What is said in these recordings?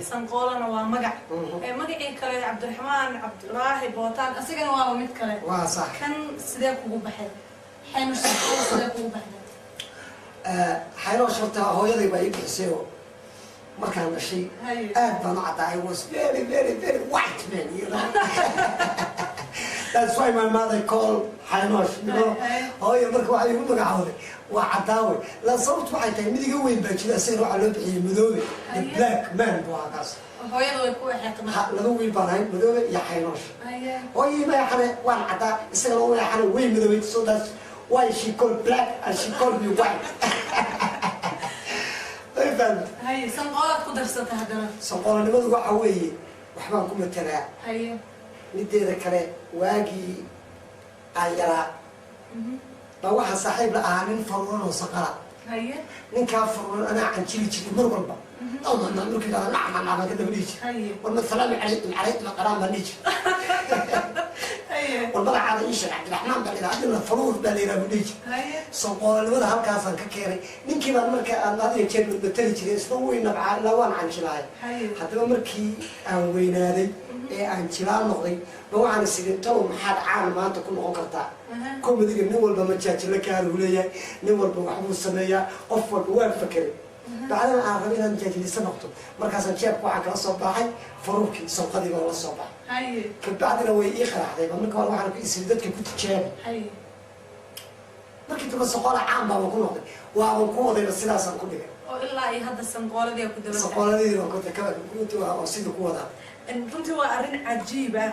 Sanqoolana waa magac. Magacii kale, Cabdiraxmaan Cabdulaahi Bootaan, asigana waaba mid kale. Waa sax. Kan sidee kugu baxay, Xaynush Sanqoola sidee kugu baxday? Xaynoosh horta hooyaday baa ii bixisay oo markaan dhashay aad baan u caddaa. I was very, very, very white man. That's why my mother called Xaynosh. Hooyo marka waxay igu magacaawday waa caddaawe la. Sababtu waxay tahay mid iga weyn baa jira, isagana waxaa loo bixiyey Madoobe, the black man buu ahaa kaas. Hooyada way ku exeetay. Ha, laba wiil baan ahay, Madoobe iyo Xaynoosh. Hooyo ima yaxane waan caddaa, isagana uma yaxane way madoobay, so that's why she called black and she called me white. Way fahamtay? Haye, sanqoolaad ku darsatay haddana. Sanqoolanimadu waxa weeye waxbaan ku matelaa. Mideeda kale, waagii aan yaraa baa waxaa saaxiib la ahaa nin faruuran oo saqala. Ninkaa faruuran anaa canjili jiray mar walba. Markuu yidhahdo nacma nacma ka daba dhihi jiray. War ma salaamu calaykum, calaykum aqraan baan dhihi jiray. War magacaada ii sheeg. Cabdiraxmaan baa la yidhaha, adina faruur baa la yidhaha buu dhihi jiray. Sanqoolanimada halkaasaan ka keenay. Ninkii baan marka aan had iyo jeer matali jiray, isna way nabcaa ilaa waan canjilaay. Haddaba markii aan weynaaday ee aan jilaal noqday ba waxaan is idhi, talow maxaad caan maanta ku noqon kartaa? Comedy-ga nin walba majaajilo gaar uu leeyahay, nin walba waxbuu sameeyaa, qof walba. Waan fakeray. Bacdana aan raba inaan majaajilista noqdo, markaasaan jeebka waxaan kala soo baxay faruurkii, sanqadii baan la soo baxay. Kabacdina way ii qaraxday. Ba marka hore waxaan ku isiri dadka ku tijaabi. Markii dambe soqola caan baaban ku noqday, waaban ku wadayba, sidaasaan ku dhigay. Oo ilaa iyo hadda sanqooladii ku daba. Soqoladii baan ku oo sidii ku wadaa. Runtii waa arrin cajiib ah.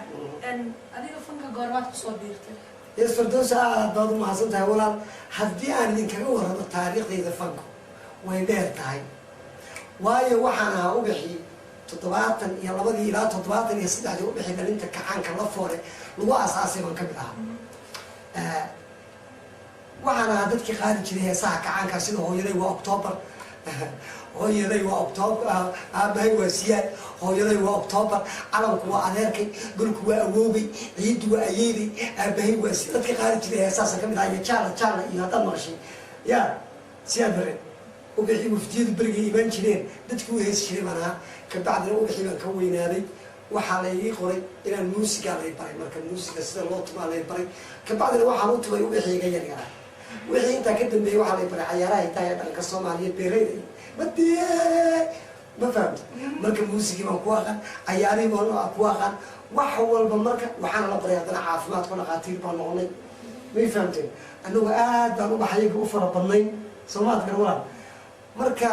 Adiga fanka goormaad kusoo biirtay? Yes, Firdowsa, aad baad u mahadsan tahay walaal. Haddii aan idinkaga warramo taariikhdayda fanku, way dheer tahay, waayo waxaan ahaa ubixii 72-dii ilaa 73-dii ubixii dhalinta kacaanka la foore lagu aasaasay baan ka mid ahaa. Waxaan ahaa dadkii qaadi jiray heesaha kacaanka, sida "Hooyaday waa Octoobar", "Hooyaday waa Octoobar", "Aabahay waa Siyaad", "Hooyaday waa Octoobar", "Calanku waa adeerkay", "Dhulku waa awoogay", "Ciiddu waa ayeeday", "Aabahay waa si". Dadkii qaadi jiray heesaasa ka mid ahaa, iyo "Jaala jaala" iyo haddaad maqashay ya Siyaad Bare. Ubixii waftiyadu berigay imaan jireen dadkii u heesi jiray baan ahaa. Kabacdina ubixii baan ka weynaaday, waxaa laygii qoray inaan muusigaa lay baray. Marka muusiga sida loo tumaa lay baray. Kabacdina waxaan u tumay ubixii iga yaryaraa. Wixii intaa ka dambeeyey waxaa lay baray cayaaraha hidaha iyo dhaqanka Soomaaliyeed, beereyda iyo madiye, ma fahamta? Marka muusigii baan ku aqaan, cayaarihii baan ku aqaan, wax walba. Marka waxaana la baray haddana caafimaadko, dhaqaatiir baan noqonay, may fahamteen? Anagu aad baan ubaxayaga u fara badnayn, soomaadkan walaal. Marka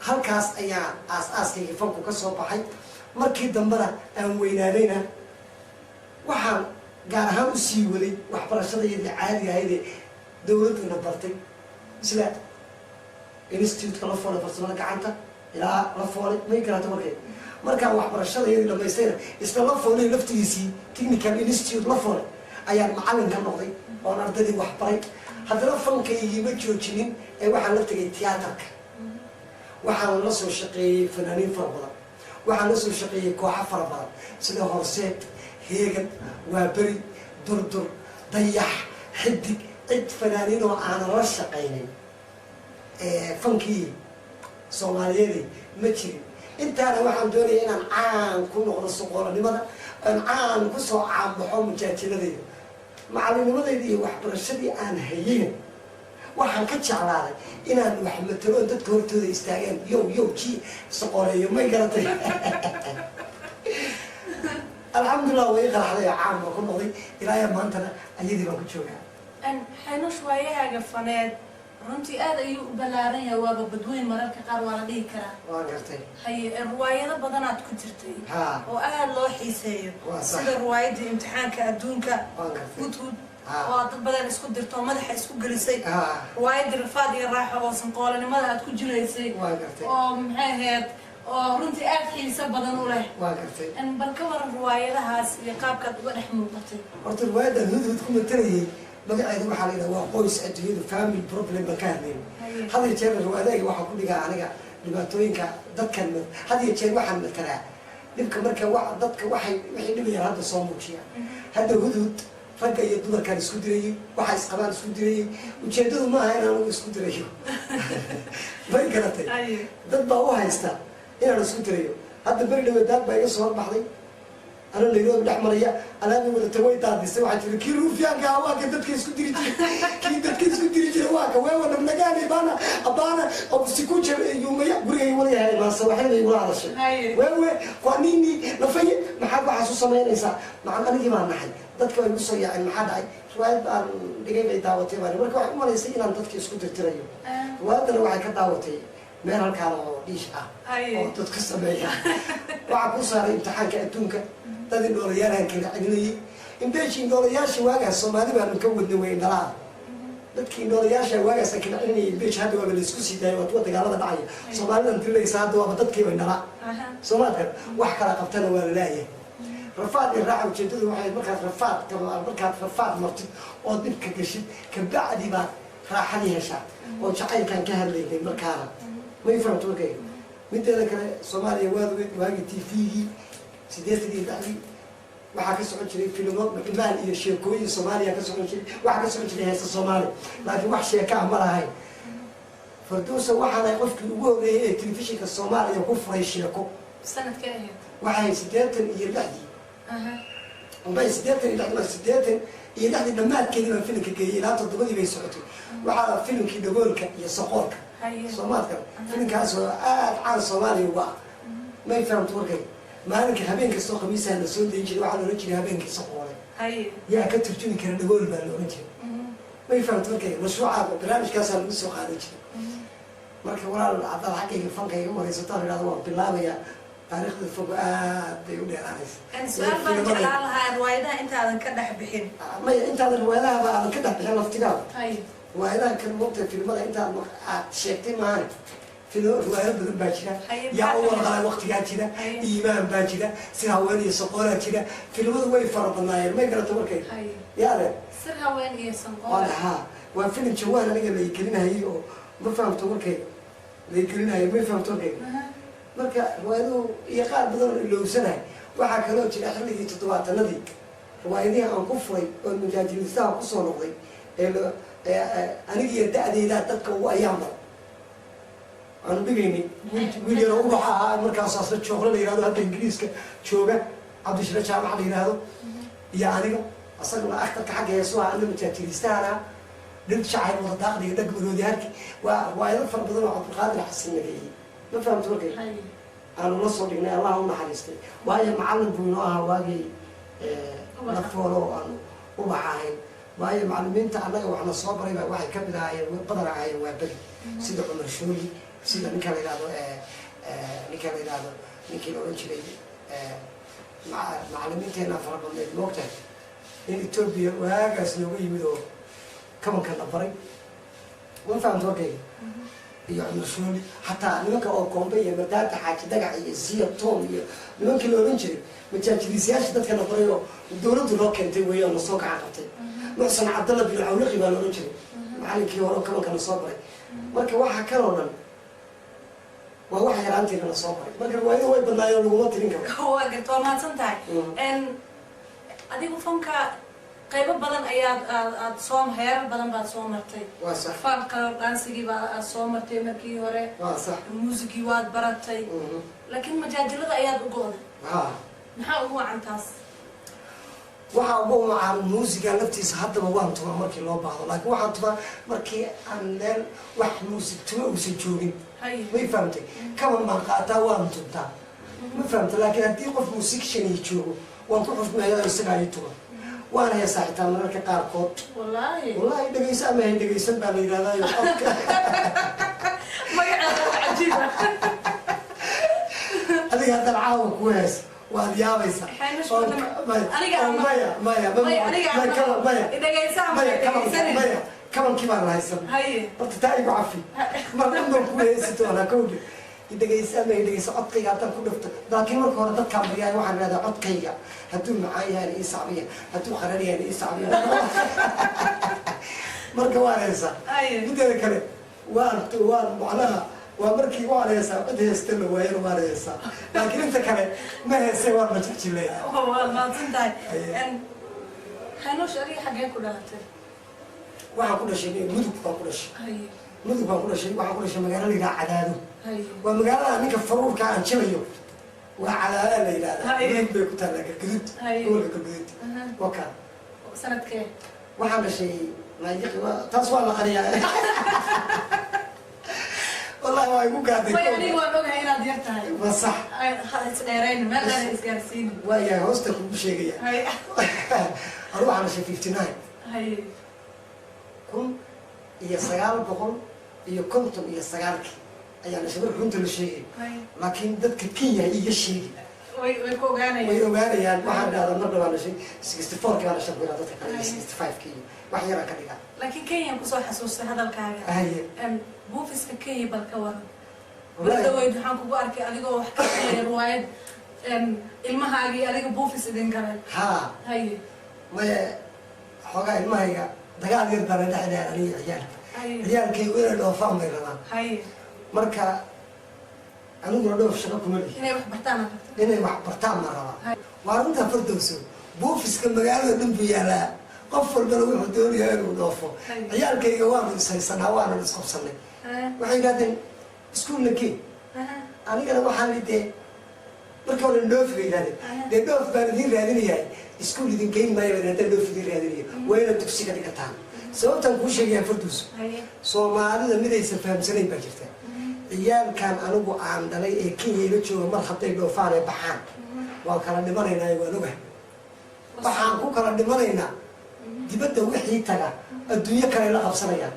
halkaas ayaa aas-aaskaygii fanku ka soo baxay. Markii dambena aan weynaadayna, waxaan gaar ahaan usii waday waxbarashadayadii caadiga ahaydee dawladduna bartay, sida institute-ka la foolay farsamada gacanta ilaa la foolay, may garata? Markay markaan waxbarashadayadii dhamaystayna, isla la foolay laftigiisii, technical institute la foolay, ayaan macallin ka noqday oon ardaydii wax baray. Haddana fankaygii ma joojinin ee waxaan la tegay tiyaatarka. Waxaan la soo shaqeeyey fanaaniin fara badan, waxaan la soo shaqeeyey kooxo fara badan, sida Horseed, Heegan, Waaberi, Durdur, Dayax, Xidig. Cid fanaaniin oo aanan la shaqaynin fankii Soomaaliyeedi ma jirin. Intaana waxaan doonaya inaan caan ku noqdo soqoolanimada, aan caan kusoo caanbaxo mujaajiladayda, macalinimadayda iyo waxbarashadii aan hayeyna. Waxaan ka jeclaaday inaan wax matalo, dadka hortooda istaagaan, yow yow ji soqoleeyo, may garatay? Alxamdulilah, way qaraxday oo caan baan ku noqday. Ilaa ya maantana ayadii baan ku joogaa. Xaynush, waayahaaga faneed runtii aad ayuu u ballaaran yahay, waaba badweyn mararka qaar waa la dhihi karaa. Waan gartay. Haye, riwaayado badanaad ku jirtay oo aada loo xiiseeyo, Waa sax. sida riwaayadii Imtixaanka Adduunka, Waan gartay. Hudhud Ha. oo aad dad badan isku dirto oo madaxa isku gelisay, riwaayadii Rafaad iyo Raaxo oo sanqoolanimada aad ku jilaysay, Waan gartay. oo maxay ahayd, oo runtii aada xiiso badan u leh. Waan gartay. Bal ka waran riwaayadahaas iyo qaabkaad uga dhex muuqatay? Horta riwaayaddan Hudhud ku matalayay magaceeda waxaa la yidhaha waa Qoys Adduunyadu, family problem baan ka hadlayna. Had iyo jeer riwaayadayga waxaa ku dhigaa aniga dhibaatooyinka dadkan. Had iyo jeer waxaan matalaa dhibka. Marka dadka waxay dhibayaan hadda soo muujiya. Hadda Hudhud ragga iyo dumarkaan isku dirayay, waxa isqabaan isku dirayay. Ujeedadu maaha in anigu isku dirayo, may garatay? Dad baa u haysta inaan isku dirayo. Hadda beri dhawedaad baa iga soo horbaxday ana Nairobi dhex maraya, alaabay wadata way daadisay. Waxaa jira kii ruufyaanka ah, waa ka dadka isku diri jiray, kii dadka isku diri jiray, waa ka weewa namnagaani bana abana sikuja yumaya gurigay walayahay maase waxay igula hadashay. Wewe kwa nini nafanye, maxaad waxaas u samaynaysaa? Macan anigii baa naxay, dadka way igu soo yaaceen. Maxaa dhacay? Riwaayad baan dhigay bay daawatay baan. Marka waxay u malaysay inaan dadka isku tirtirayo. Riwaayaddana waxay ka daawatay meel halkaan oo dhiish ah oo dadka sameeya. Waxaa ku saaray imtixaanka adduunka dad indhoolayaalahan kala celinayay imbeeshi indhoolayaasha waagaas Soomaali baanu ka wadnay, way indhalaa dadkii indhoolayaasha waagaas kala celinayay imbeesh. Hadda waaba laisku sii daayay, waa kuwa dagaalada dhacaya Soomaalidan dirinaysa, hadda waaba dadkiiba indhalaa. Soomaadkan wax kala qabtana waa la laayahay. Rafaad iyo raaxa ujeedadu waxay markaad rafaad, markaad rafaad martid oo dhibka gashid, kabacdi baad raaxadii heshaa oo jacaylkaan ka hadlaynay markaana. May fahamto markay? Mideeda kale, Soomaaliya waad ogeyd waagii TV-gii 86-dii waxaa ka socon jiray filimo nucmaan iyo sheekooyin Soomaaliya ka socon jiray, waxaa ka socon jiray heesa Soomaali, laakiin wax sheeka ah ma lahayn. Farduusa, waxaana qofkii ugu horreeyey ee telefishinka Soomaaliya ku furay sheeko. Sanadkee ahayd? Waxay 86-dii bay, 86-dii, 86-dii dhammaadkeedii baan filimka geeyey, ilaa 7-dii bay socotay. Waxaa filimkii Dhagoolka iyo Soqoolka. Soomaadka filimkaasoo aad caan Soomaaliya uga ah. May fahamto markay? Maalinka habeen kastoo khamiisaha la soo dayin jiray waxaa la ohan jiray Habeenkii Soqoole. Yaa ka turjumi kara dhagool baa la ohan jiray. May fahamto markay? Mashruuca barnaamijkaasaa lagu soo qaadan jiray. Marka walaal, haddaad xaggayga fankayga wareysataan idhahdo waan bilaabaya, taariikhda fog aad bay u dheeraanaysa. Su-aal baan jeclaan lahaa riwaayadaha intaadan ka dhex bixin. Maya, intaadan riwaayadahaba aadan ka dhex bixin laftigaada, riwaayadaha kan moogta filmada intaad aad sheegtay maahan, filmo riwaayado badan baa jira. Yaa u warqalay waqtigaa jira, Iimaan baa jira, Sida Haween iyo Soqoolaa jira. Filmadu way fara badnaayeen. May garata markay? Yaade. Sir Haween iyo Sanqool. Ha, waa filim jawaan aniga laygelinahayay oo ma fahamto markay laygelinahayay. May fahamto markay? Marka riwaayaduhu iyo qaar badan oo ilowsanahay. Waxaa kaloo jira xilligii 70-anadii riwaayadihii aan ku furay oo mujaajilistaha kusoo noqday ee anigiyo da-deydaa dadka ugu ayaan badan aanu dhigaynay. Wiil yaroo ubaxa ahaa markaas asla joogla la yihahdo, hadda Ingiriiska jooga, Cabdishire Jaamac la yihahdo, iyo aniga, asaguna aktarka xagga heesuha, ana mujaajilistahan ah. Dhir shacayl wada daaqdiga dhag maroodi harki, waa riwaayado fara badan oo Cabdulqaadir Xasan nageeyey. Ma fahamto markay? Aanu la soo dhignay, Allah u naxariistay, waayo macallin buu inoo ahaa waagii Lafoolo oo aanu ubax ahayn. Waayo macallimiinta annaga waxna soo baray baa waxay kamid ahaayeen, badan ahaayeen waa beri, sida Cumar Shooli, sida ninka la yihahdo, ninka la yihahdo, ninkii la odhan jiray. Macallimiinteena fara badneed, moogtahay in Etoobiya waagaas nooga yimid oo kabanka la baray. Ma fahamto warkayga? Iyo Cumar Shooli, xataa nimanka oo Koombe iyo Madaata Xaaji Dhagax iyo Siya Tom iyo nimankii la odhan jiray majaajiliisyaasha dadka la baray oo dawladdu loo keentay weeye oo nasoo gacan qabtay. Muxsan Cabdalla bin Cawliqi baa la odhan jiray macallinkii hore oo kabanka nasoo baray. Marka waxa kaloo dhan waa wax yaraantiina lasoo baray. Marka riwaayadu way badnaayeen, laguma tirin karo. Waa garta, waa mahadsan tahay. Adigu fanka qaybo badan ayaad aad aad soo, heerar badan baad soo martay. Waa sax. Fanka dhaansigii baa aad soo martay markii hore. Waa sax. Muusigii waad baratay, laakiin majaajilada ayaad u go'day. Maxaa ugu wacan taas? Waxaa ugu wacaan muusiga laftiisa haddaba waan tumaa markii loo baahdo, laakiin waxaan tumaa markii aan meel wax muusig tuma uusan joogin. May fahamtay? Kaban baan qaataa, waan tuntaa. Ma fahamtay? Laakiin haddii qof musician joogo waan ku xusmeeyaa, isagaa ii tuma. Waan heesaa xitaa mararka qaarkood. Wallaahi? Wallahi, dhegeysa ama hay dhegeysan baa la yidhahdaa qofka. Magaceeda cajiiba. Adiga haddaan caawa ku hees waad yaabaysaa. Aniga Maya, maya. Maya, aniga maya. Dhegeysaa. Maya, kabanka maya, kabankii baan la haysan. Horta taa igu cafi, mar dhanbaan ku heesi doonaa kowdhi. Dhegeysa ama dhegeysa, codkayga haddaan ku dhufto, laakiin marka hore dadkaan baryaay waxaan idhahdaa codkayga hadduu macaan yahayna ii sacbiya, hadduu qarar yahayna ii sacbiya. Marka waan heesaa. Mideeda kale, waan macnaha waa markii waan heesaa cid heesta la waayana waan heesaa, laakiin inta kale ma heesay, waan majajilaya. Waad mahadsan tahay. Xaynuush, adiga xaggee ku dhalatay? Waxaan ku dhashay Mudug baan ku dhashay. Mudug baan ku dhashay. Waxaan ku dhashay magaalo la yidhaha Cadaado. Waa magaalada ninka faruurka aan jilayo Waa Cadaala la yidhahdaa. Haye. Mudug bay ku taallaa, Galgaduud. Haye. Gobolka Galgaduud. Waka. Sanadkee? Waxaan dhashay taas waa la qariyaa, wallahi waa igu gaaday. Way, aniga waan ogahay inaad yar tahay. Waa sax. Ay, ha isdheerayn, meel dheer ha isgaarsiinin. Waayahay, hoosta kugu sheegaya. Anu waxaan dhashay 59. 1959-kii ayaa dhashay marka runta la sheegay. Laakiin dadka Kenya iga sheegi. Way ku ogaanayaan. Way ogaanayaan. Waxaan dhahdaa mar dhawaan dhashay, 64-kii baan dhashay ku dadka kale, 65-kii iyo wax yaraan ka dhigaa. Laakiin Kenya kusoo xasuustay hadalkaaga. Haye. Buufiska Kenya bal ka waran. Wallahi. Dhaweyd waxaan kugu arkay adigoo wax ka helaya riwaayad, ilmahaagii adiga buufis idin galay. Haa. Maya, xoogaa ilmahayga dagaal yar baa la dhexdaya aniga ciyaalka. Ciyaalkaygu inay dhoofaan bay rabaan. Marka aniguna dhoof shaqo kuma lihi. Inay wax bartaan aad rabto. Inay wax bartaan baan rabaa. Waa runta Fardowso, buufiska magaalada dhan buu yaalaa, qof walbana wuxuu doonayaa inuu dhoofo. Ciyaalkayga waanu ishaysanaa, waanu isqabsanay. Waxay yidhahdeen iskuulna gee. Anigana waxaan dee marka hore dhoof bay yidhahdeen. Dee dhoof baan idin raadinayaa, iskuul idin geyn maayo baan haddaan dhoof idin raadinayo, waa inaad dugsiga dhigataan. Sababtaan kuu sheegayaa Fardowso, Soomaalida midaysan fahamsanayn baa jirta. Ciyaalkan anigu aan dhalay ee Kenya ila jooga, mar hadday dhoofaan ee baxaan, waan kala dhimanaynaa. Waan ogahay waxaan ku kala dhimanaynaa. Dibadda wixii taga adduunyo kale la qabsanayaan.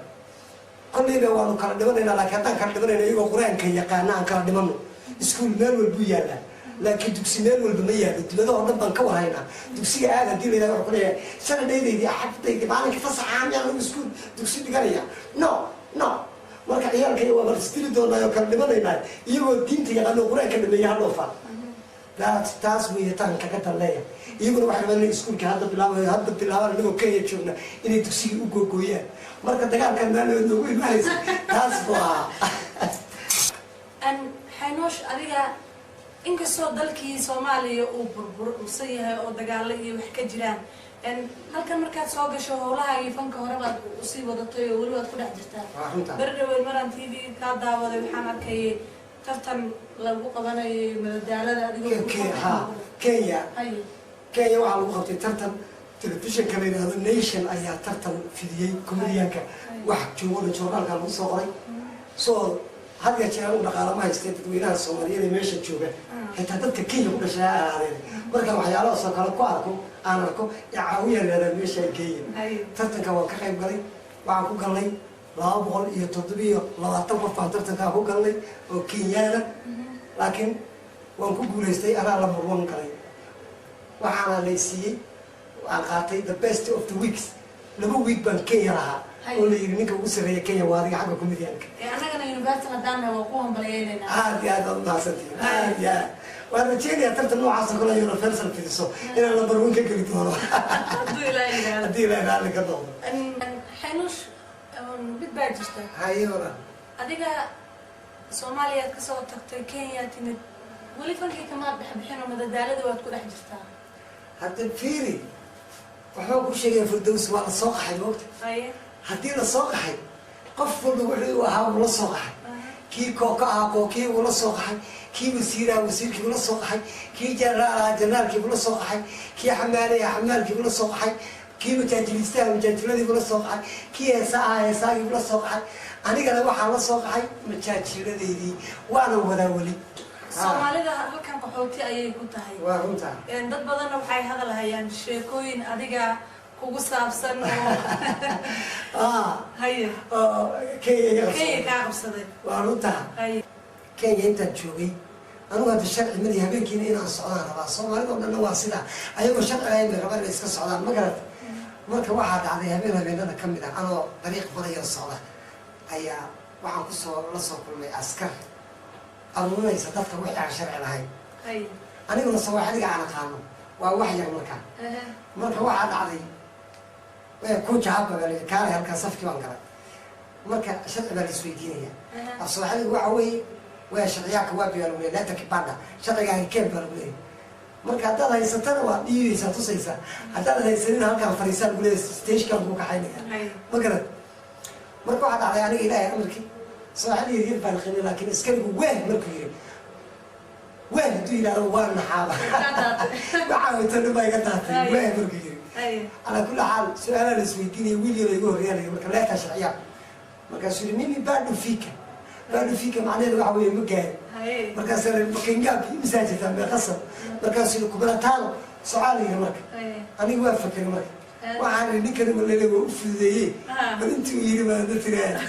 Kolleyba waanu kala dhimanaynaa, laakiin haddaan kala dhimanayna, iyagoo Qur-aanka yaqaana aan kala dhimano. Iskuul meel walbuu yaallaa, laakiin dugsi meel walba ma yaallo. Dibadahoo dhan baan ka warhaynaa. Dugsiga aad haddii la yidhahdo, wuxuu ku leeyahay sanadhaydaydii, axaddaydii, maalinka fasaxa miyaan anigu iskuul dugsi dhiganaya? No, no. Marka ciyaalkay waa barsdili doonaa oo kala dhimanaynaa, iyagoo diinta yaqaano, Qur-aanka dhameeya ha dhoofaan. Taas weeye taan kaga talleeya. Iyaguna waxay rabaan inay iskuulka hadda bilaabayo, hadda bilaabaan, anigoo Kenya joogna inay dugsigii u googooyaan. Marka dagaalkan maalin noogu imaanaysa taas buu ahaa. Xaynoosh, adiga inkastoo dalkii Soomaaliya uu burbursan yahay oo dagaalo iyo wax ka jiraan, halkan markaad soo gasho howlahaagii fanka hore baad usii wadatay oo weli waad ku dhex jirtaa. Waa runta. Beri dhaweyd maraan TV kaa daawaday, waxaan arkayay tartan lagu qabanayay madadaalada adigoo Ha, Kenya. Kenya waxaa lagu qabtay tartan, telefishinka la yidhahdo Nation ayaa tartan fidiyey comedianka wax joogona joornaalka lagu soo qoray. So had ya jeer anigu dhaqaala ma haystee, dadweynaha Soomaaliyeed ee meesha jooga, xitaa dadka Kenya ku dhashay ha ahaadeen, marka waxyaalahaasoo kale ku arko, aan arko ee caawiya leedaa meesha geeya. Tartanka waan ka qayb galay. Waxaan ku galnay 227 qof baan tartankaa ku galnay oo Kenyaana, laakiin waan ku guulaystay. Anaa number one galay. Waxaana lay siiyey, aan qaatay the best of the weeks. 2 week baan Kenya lahaa oo la yidhi ninka ugu sarreeya Kenya waa adiga xagga comedianka. Annagana Universal haddaan waa ku hambalyeynayna. Aad iyo aad aad umahadsantihiin, aad iyo aad. Waan rajeynayaa tartan noocaas oo kale Universal fidiso inaan number one ka geli doono. Hadduu Ilaaha yidhaahdo. Haddii Ilaahay raalli ka noqdo. Xaynuush, mid baa jirta. Haye walaal. Adiga Soomaaliyaad kasoo tagtay, Kenya timid, weli fankii kamaad dhex bixin oo madadaalada waad ku dhex jirtaa. Hadda fiiri, waxbaan kuu sheegaya Firdaws, waa la soo qaxay, moogta. Haddii la soo qaxay, qof walba wuxuu u ahaa uu la soo qaxay. Kii kooka ahaa kookii uu la soo qaxay, kii wasiiraha wasiirkii uu la soo qaxay, kii jenaraal ahaa jenaraalkii uu la soo qaxay, kii xamaalaya xamaalkii uu la soo qaxay, kii majaajilistaha majaajiladii uu la soo qaxay, kii heesa ahaa heesaagii uu la soo qaxay. Anigana waxaan la soo qaxay majaajiladeydii, waana wadaa weli. Soomaalida halkan qaxooti ayay ku tahay. Waa runtaa. Dad badanna waxay hadal hayaan sheekooyin adiga kugu saabsan oo haye oo Kenya iga qabsaday. Kenya kaa qabsaday. Waa runtaa. Kenya intaan joogay anigu hadda sharci mali, habeenkiina inaan socdaan rabaa. Soomaalida o dhanna waa sidaa, ayagoo sharci lahayn bay rabaan inay iska socdaan, ma garat? Marka waxaa dhacday habeen habeenada ka mid ah, anoo dariiq marayoo socda ayaa waxaan kusoo la soo kulmay askar aruurinaysa dadka wixii aan sharci lahayn. Aniguna sawaaxiliga aan aqaano waa wax yar markaa. Marka waxaa dhacday, kuja hapa baa la yidhi, kaalay halkaa. Safkii baan galay. Marka sharci baa la isweydiinaya. Af sooxiligu waxa weeye waa sharciyaaka waa baa lagu leeyahay, leta kipande, sharcigaaga keen baa lagu leeyahay. Marka haddaad haysatana waad dhiibaysaa, tusaysaa. Haddaad haysanina halkaan fariisaa lagu leeyahay, stationkaa lagu kaxaynaya. Ma garad? Marka waxaa dhacday aniga Ilaahay amarkii sooxili yar yar baan qinay, laakiin askarigu weeh markuu yiri, weeh hadduu Hadduu yidhahdo waa naxaaba, waxaa wato dhan baa iga daatay. Waay, markuu yiri, calaa kulli xaal, su-aalaa la isweydiinaya. Wiil yaro igu horreeya la marka leta sharciya, markaasuu yidhi, "Mimi bado fika, bado fika." Macnaheedu waxa weeye ma gaari. Markaasaa la makangaab imisaa jirtaa, meeqasab? Markaasuu yidhi, "Kumi na tano." Socaal yidhi. Marka aniga waa fakeray. Marka waxaan idhi, ninkani malele waa u fududeeyey, bal intii uu yidhi baa da tiraa.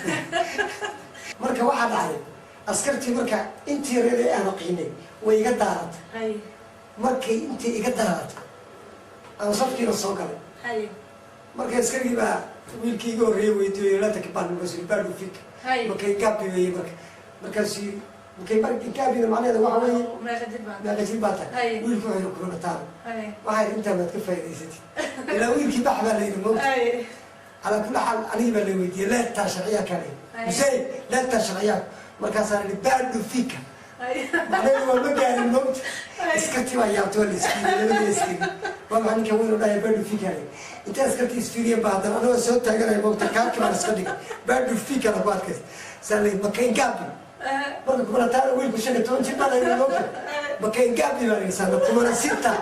Marka waxaa dhacday, askartii marka intii reer aan qiinay way iga daaratay. Markay intii iga daaratay, aan safkiina soo galay. Marka askarigii baa wiilkii iga horreeyey weydiiyo, "Leta kipande?" Markaasuu yidhi, "Bado fika." Markay gaabi weeye. Marka markaasuu yidhi, markay gaabina macnaheeda waxa weeye meeqa jir baa tahay? Wiilku wuxuu yidhi, "15." Waxay intaa maad ka faa'idaysatid ilaa wiilkii bax baa la yidhi, moogta. Calaa kulli xaal, anigii baa la weydiiyey, "Leta sharciya?" Kaa la yidhi, "Musey, leta sharciya?" Markaasaan idhi, "Bado fika." Macnaheedu waa ma gaarin, moogta. Askartii baa yaabta, waa la isfiiriyey labadii askari. Waa maxaa ninka weyn u dhahay "bado fika"? La intay askartii isfiiriyeen baa haddana anagoo soo taaganaya, moogta, kaarkii baan iska dhigay, "Bado fika" la ku adkaysta. Saa la makangabi? Marka 15, wiilku 15 jir baa la yidhi, moogta. "Makangabi?" baa la yidhi. Sana 16, waa 16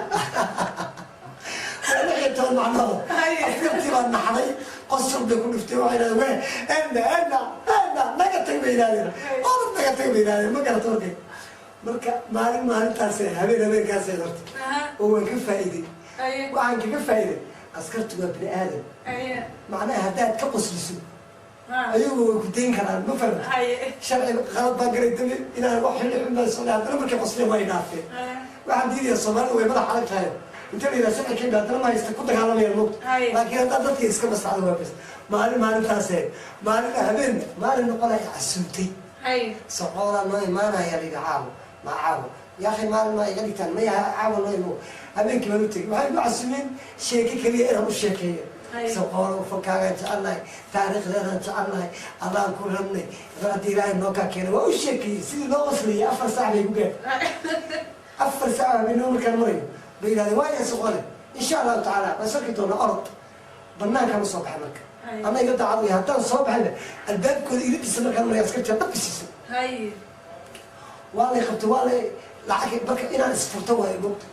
macnahooda. Askartii baa naxday, qosol bay ku dhiftay. Waxay yidhahdeen, "We enda enda enda, naga tag," bay yidhahdeen. "Orod, naga tag," bay yidhahdeen. Ma garata warkay. Marka maalin maalintaas, habeen habeenkaas horta oo waan ka faa'iiday. Waxaan kaga faa'iiday, askartu waa bini aadam. Macnaha haddaad ka qosliso, ayagu way ku dayn karaan, ma fahamta? Sharci qalad baan galay, dambi inaan wax xilli xun baan socday. Haddana markay qosleen waa idhaafeen. Waxaan diidayaa, Soomaalida way madax adag tahay. Inta la yidhaha sharci kayba, haddana ma haysta, ku dagaalamayaan, moogta. Laakiin haddaad dadka iska masaxdo, waa bas. Maalin maalintaasee, maalin habeen maalin noqonaya casuumtay. Soqoolaa noo imaanaya, la yidhi, caawo ma caawo yaakhi, maalin maa iga dhigtaan maya, caawa noo imo. Habeenkii baan u tegey. Waxay igu casuumeen sheeke keliya inaan u sheekeeyo. Soqoolo, fankaagaan jecelnahay, taariikhdeedaan jecelnahay, adaan ku rabnay, haddii Ilaahay noo kaa keenay. Waa u sheekeeyey sidii loo qosliyay. 4 saac bay ku gaadhay. 4 saac habeenimo markaan marayo bay yidhahdeen, "Waaya Soqole, insha Allahu tacaala waan sarki doonaa, orod." Banaankaan usoo baxay. Marka ana iga daacad wey, haddaan soo baxayba albaabkooda iladiisa markaan maraya, askarta dhabki siisay. Waa lay qabtay, waa lay lacag. Marka inaan isfurto waayo, moogta.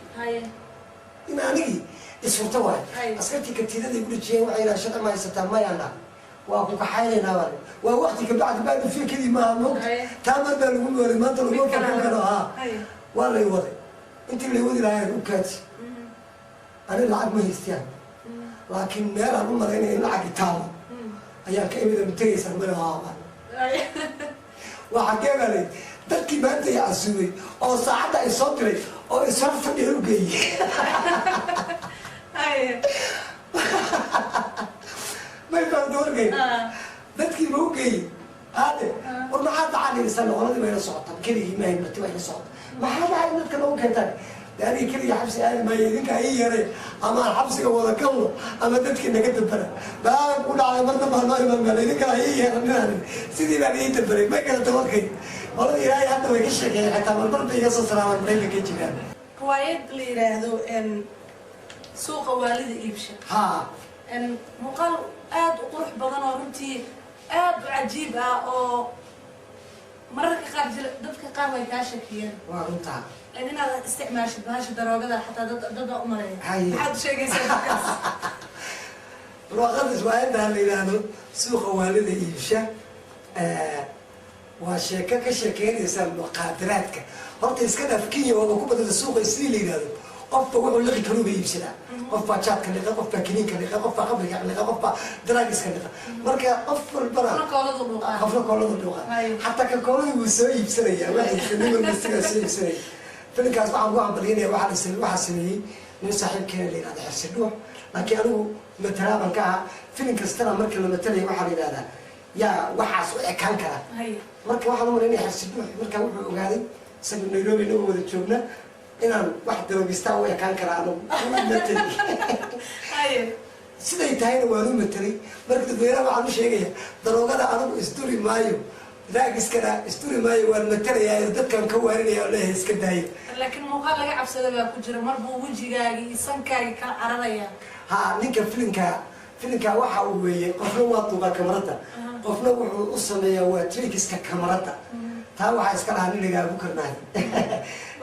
In anigii isfurto waayo. Askartii katiinada igu dhejiyeen. Waxay yidhaha, "Sharci ma haysataa?" "Mayaan dhaha." "Waa ku kaxaynaynaa." Baa waa waqti kabacdi baa dhufiye kadib maaha, moogta. Taa mar baa lagu moolay, maanta laguma fakan karo. Ha, waa lay waday. Intii lay wadi lahaa u kaati, ani lacag ma haystiyaan, laakiin meelaan u malaynaya in lacagi taalo ayaan ka imid. "Ma tegaysaan?" "Maya." "Haa." Waa xagee baa lay dadkii maanta i casuumay oo saacadda ay soo diray oo ishor fadhiya u geeyey. May fahamta warkay? Dadkii ma u geeyey hade. "War maxaa dhacaa?" Qoladii bayla socotaa, keligii maahay, marti bayla socota. "Maxaa dhacay dadka noogu keentaan?" De aniga keliga xabsi aadi maayo, idinka ii yaray. Ama aan xabsiga wada galno ama dadkii naga dambara baa ku dhacday, mar dambaa noo iman meel, idinkana ii yeeran. Sidii baan ii dambaray. May garata warkay? Qolada Ilaahay hadda way ka sheekeeyeen, xitaa marmar bay iga soo salaamaan, Maraykanka jiraan. Riwaayad la yidhaahdo Suuqa Waalida Iibsha. Ha. Muuqaal aada u qurux badan oo runtii aada u cajiib ah, oo mararka qaar jira, dadka qaar way kaa shakiyeen Waa runtaa. inaad isticmaashid bahasha daroogada, xataa dad dad baa umaleeya. Maxaad sheegaysaa dadkaas? Barwaaqada riwaayadda la yidhaahdo Suuqa Waalida Iibsha waa sheeko ka sheekeynaysa muqaadaraadka. Horta iska dhaaf, Kenya waaba ku badanta. Suuqa sidii la yidhahdo, qofba wuxuu liqi karuuba iibsadaa. Qof baa jaadka liqa, qof baa kiniinka liqa, qof baa qabriga liqa, qof baa drugs-ka liqa. Marka qof walbana Qofna kooladu dhuuqaa. Qofna kooladu dhuuqa. Xataa ka kooladu wuu soo iibsanaya, waxiisa nin walba isagaa soo iibsanaya. Filimkaas waxaan ku hambalyanaya, waxaa sameeyey nin saaxiibkeena la yihahda Xirsi Dhuux, laakiin anigu matalaaban ka ahaa. Filim kastana marka la matalaya waxaa la yidhahdaa, yaa waxaas u ekaan kara? Marka waxaan u malaynaya Xirsi Dhuux markaa wuxuu ogaaday, isaga Nairobi inagu wada joogna, inaan wax darogistaa u ekaan kara anigu matalay. Siday tahayna waan u matelay. Marka dadweynaha waxaan u sheegaya, daroogada anigu isduri maayo, drugs-kana isduri maayo, waan matalayaa, dadkan ka waaninaya oo leeyahay iska daaya. Laakiin muuqaal laga cabsada baa ku jira, mar buu wejigaagii iyo sankaagii kala cararaya. Ha, ninka filimka waxa uu weeyey, qofna waa duubaa kamarada, qofna wuxuu u sameeyaa waa tricks-ka kamarada. Taa waxaa iska lahaa nin la yidhaha Abukar Mahdi.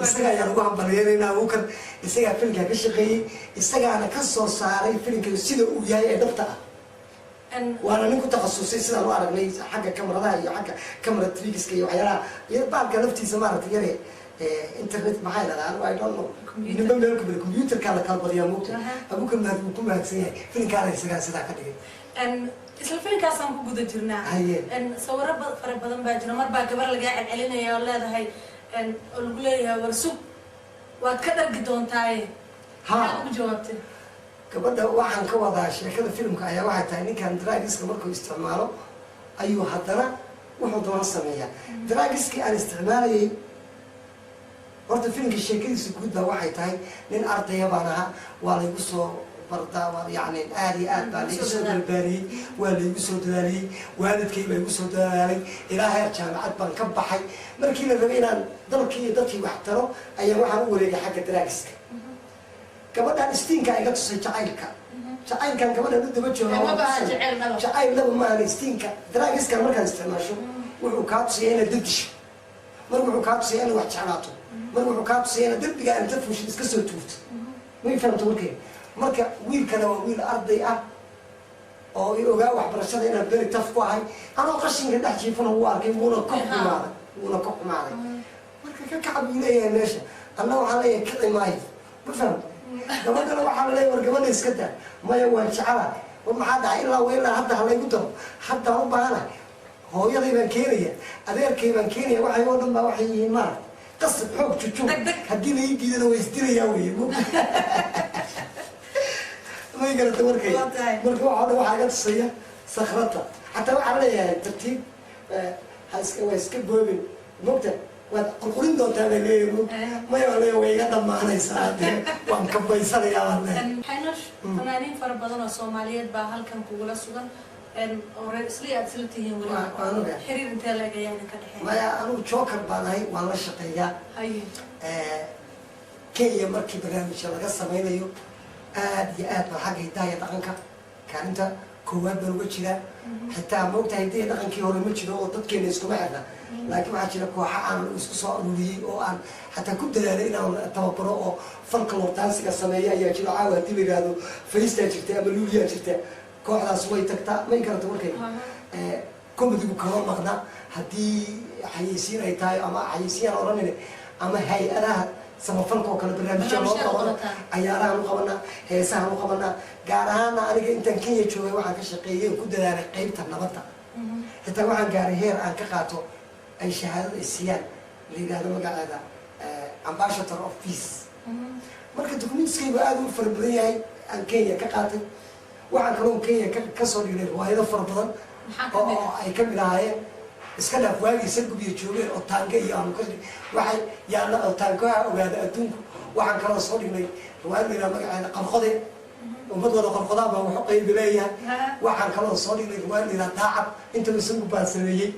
Isaga ayaan ugu hambalyeynayna. Abukar isagaa filimkaa ka shaqeeyey, isagaana ka soo saaray filimka sida uu yahay ee dhabta ah. Waana nin ku takhasusay, sidaan u aragnay, xagga kamaradaha iyo xagga camera tricks-ka iyo waxyaalaha iyo baalka laftiisa, maaragtay, yare internet maxay dhahdaa, anigu I don't know. Computer. Ninba meel ku computerka la kala badiyaa, moogta. Abukar Mahdi wuu ku mahadsan yahay, filimkaana isagaa sidaa ka dhigay. Isla filimkaasaan ku guda jirnaa. Haye. Sawiro fara badan baa jira. Mar baa gabar lagaa celcelinaya oo leedahay, oo lagu leeyahay, "War sug, waad ka dhargi doontaaye." Maxaad ugu jawaabtay? Gabadha waxaan ka wadaa, sheekada filimka ayaa waxay tahay, ninkan drugs-ka markuu isticmaalo ayuu haddana wuxuu doona sameeyaa. Drugs-kii aan isticmaalayay, horta filimka sheekadiisa guud baa waxay tahay, nin ardaya baan ahaa, waa laygu soo bardaa, waa yacni aad iyo aad baa laigu soo barbaariyey, waa laygu soo dadaaliyey, waalidkay baa igu soo dadaalay, ilaa heer jaamacad baan ka baxay. Markii la rabay inaan dalkii iyo dadkii wax taro ayaa waxaan u wareegay xagga drugs-ka. Gabadhan istiinka iga tusay jacaylka, jacaylkan gabadhan u daba jooga. Ma baha jacayl dhaba. Jacayl laba maahan. Istiinka drugs-kan markaad isticmaasho wuxuu kaa tusaya inaad dad disho, mar wuxuu kaa tusaya inaad wax jeclaato, mar wuxuu kaa tusaya inaad derbiga aad inta fuushid iska soo tuurto. May fahamto warkeyga? Marka wiilkana waa wiil arday ah oo i ogaa waxbarashada inaan beri taf ku ahay. Anoo qashinka dhex jiifana wuu arkay, wuuna ka xumaaday, wuuna ka xumaaday. Marka ka kaca buu leeyahay meesha, anna waxaan leeyahay kici maayo. Ma fahamto? Gabadhana waxaa la leeyahay, "War gabadha iska daa." "Maya, waan jecela." "War maxaa dhacay? Ilaa wa ilaa hadda halaygu daro, haddaan u baahanahay, hooyaday baan keenaya, adeerkay baan keenaya." Waxay oo dhan baa waxay yihiin, maaragta, qasab, xoog, jujuub. Deg deg. Haddii la ii diidana way isdilayaa weye. May garata markay? Waa tahay. Marka waxa o dhan waxaa iga tusaya sakhrata. Xataa waxaan leeyahay tartiib, ha iska, waa iska boobin, mogta, waad qurqurin doontaa bay leeyahay, mog. Maya, waan leeyahay, way iga dhamaanaysaa dee, waan kabaysanayaa baan leeyahay. Xaynosh, fanaaniin fara badan oo Soomaaliyeed baa halkan kugula sugan, oo reer Isli aad isla tihiin weli. Waan ogahay. Xiriir intee leeg ayaa idinka dhexeeya? Maya, anugu joker baan ahay, waan la shaqeeyaa. Kenya markii barnaamijka laga sameynayo aad iyo aad baan xagga hidaha iyo dhaqanka kaalinta koowaad baan uga jiraa. Xitaa maogtahay, hidaha iyo dhaqankii hore ma jiro oo dadkeena iskuma xirna, laakiin waxaa jira kooxa aan isku soo aruuriyey oo aan xataa ku dadaalay inaan tababaro oo folklore dance-iga sameeya ayaa jiro. Caawa haddii la yidhaahdo faystaa jirta ama luuliyaa jirta, kooxdaas way tagtaa. May karata markay comedy-gu kama maqna. Haddii xayeysiin ay tahay ama xayeysiin aan odhanine ama hay-adaha samafalka oo kale barnaamijya loo Barnaamijyada qabano, qabataan. Cayaarahan u qabanaa, heesahan u qabanaa. Gaar ahaana aniga intaan Kenya joogay waxaan ka shaqeeyey oo ku dadaalay qeybta nabadda. Xitaa waxaan gaaray heer aan ka qaato ay shahaadada ay siiyaan, la yidhaahdo magaceeda Ambassador of Peace. Marka documents-kaygu aada u fara badan yahay aan Kenya ka qaatay. Waxaan kaloo Kenya kasoo dhignay riwaayado fara badan. Maxaa ka oo mid oo ah? Ay kamid ahaayeen, iska dhaaf waagii Sargub iyo joogeen oo taange iyo aanu ka waxay yaalla oo taangaha ogaada adduunku. Waxaan kaloo soo dhignay riwaayad la yidhaha magaceeda Qarqode, ummad wada qarqodaa baa waxu qaybi leeyahay. Waxaan kaloo soo dhignay riwaayad la yidhaha Daacad, intaba Sargub baan sameeyey.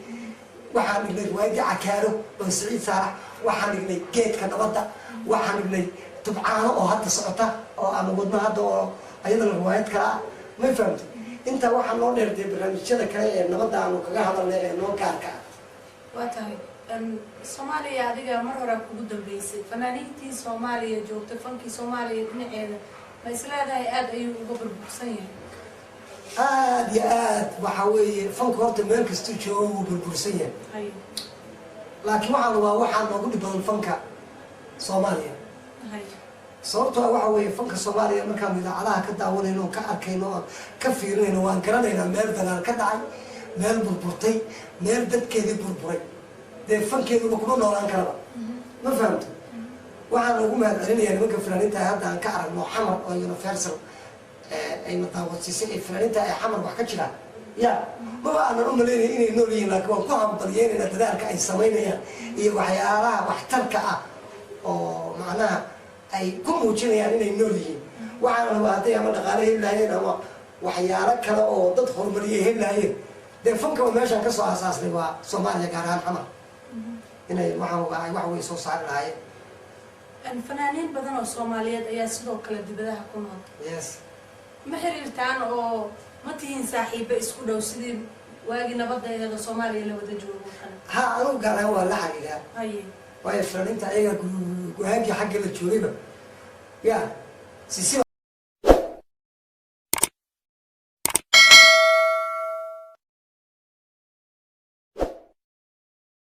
Waxaan dhignay riwaayaddii Cakaaro oo Siciid Saarax. Waxaan dhignay Geedka Nabadda. Waxaan dhignay Tubcaano oo hadda socota oo aan wadno hadda, oo ayadana riwaayad kale ah. May fahamtay? Intaa waxaa noo dheertay barnaamijyada kale ee nabadda aanu kaga hadalnay ee noo gaarka ah. Waa tahay. Soomaaliya adiga mar horaa kugu dambeysay. Fanaaniintii Soomaaliya joogtay, fankii Soomaaliya dhinaceeda ma isleedahay aada ayuu uga burbursan yahay? Aada iyo aad. Waxaa weeye, fanku horta meel kastuu joogo wuu burbursan yahay. Laakiin waxaan rabaa, waxaa noogu dhib badan fanka Soomaaliya. Sababtoo ah waxa weeye, fanka Soomaaliya markaanu idaacadaha ka daawanayno oon ka arkayno oon ka fiirinayno, waan garanaynaa meel dagaal ka dhacay, meel burburtay, meel dadkeedii burburay, dee fankeeduna kuma noolaan karaba. Ma fahamto? Waxaan ugu mahad celinayaa nimanka fanaaniinta hadda aan ka aragno Xamar oo Universal ayna daawadsiisay ee fanaaniinta ay Xamar wax ka jiraan ya maba aanan u malaynaya inay nool yihiin, laakiin waan ku hambalyeynayna dadaalka ay samaynayaan iyo waxyaalaha waxtarka ah oo macnaha ay ku muujinayaan inay nool yihiin. Waxaana rabaa hadday ama dhaqaale heli lahaayeen ama waxyaalo kale oo dad horumariyay heli lahaayeen, dee fankaba meeshaan kasoo aasaasnay waa Soomaaliya, gaar ahaan Xamar, inay waxaan ogaa ay wax wey soo saari lahaayeen. Fanaaniin badan oo Soomaaliyeed ayaa sidoo kale dibadaha ku nool. Ma xiriirtaan oo ma tihiin saaxiibo isku dhow sidii Waagii nabadda aheed oo Soomaaliya la wada joogo oo kale? Ha, anugu gaar ahaan waa la xiriiraa. Waayo, fanaaniinta ayaga waagii xagga la joogayba ya sisi.